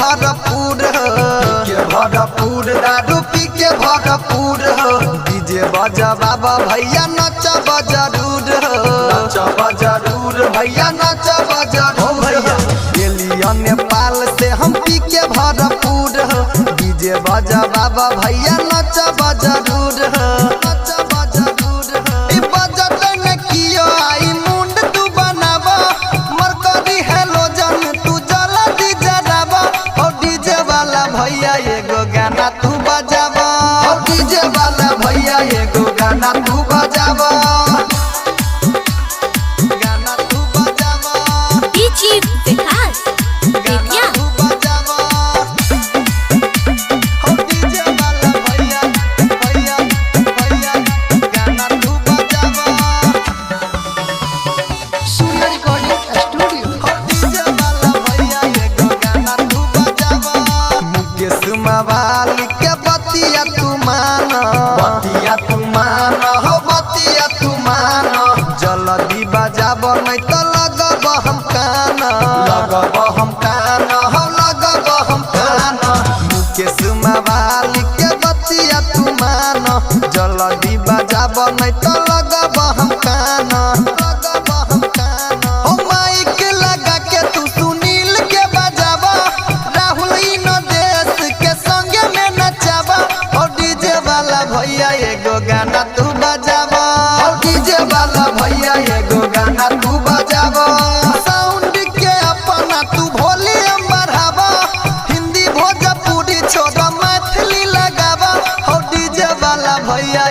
भरपूर हो, के भरपूर दारू पी के भरपूर हो। डीजे बजबाब भैया नचब जरूर हो, नचब जरूर भैया नचब जरूर भैया। गेलियो नेपाल से हम पी के भरपूर हो, डीजे बजबाब भैया नचब जरूर हो, नचब जरूर हो। ई बजत न कियो आई मुंड तू बनाब, मरकरी हेलोजन तू जल्दी जराब। ओ डीजे वाला भैया एगो गाना तू बजाब, ओ डीजे वाला भैया एगो गाना तू बजाब, गाना तू बजाब, डीजे विकास गाना बेतिया। तू बजाब। ओ डीजे वाला भैया भैया भैया गाना तू बजाब। सूर्य रिकॉर्डिंग स्टूडियो। मुकेश मवाल के बतिया तू मान, बतिया तू मान हो, बतिया तू मान। जल्दी बजाब नहीं तो लगब हम कान, लगब हम कान हो, लगब हम कान। मुकेश मवाल के बतिया तू मान, जल्दी बजाब नहीं तो लगब हम कान, लगब हम कान। हो माइक लगा के तू सुनील के बजाबा, राहुल इन देश के संगे में नचाबा। ओ डीजे वाला भैया एगो गाना तू बजाबा, ओ डीजे वाला भैया एगो गाना तू बजाबा। साउंड के अपना तू वॉल्यूम बढ़ाबा, हिंदी भोजपुरी छोड़ मैथिली लगाबा। ओ डीजे वाला भैया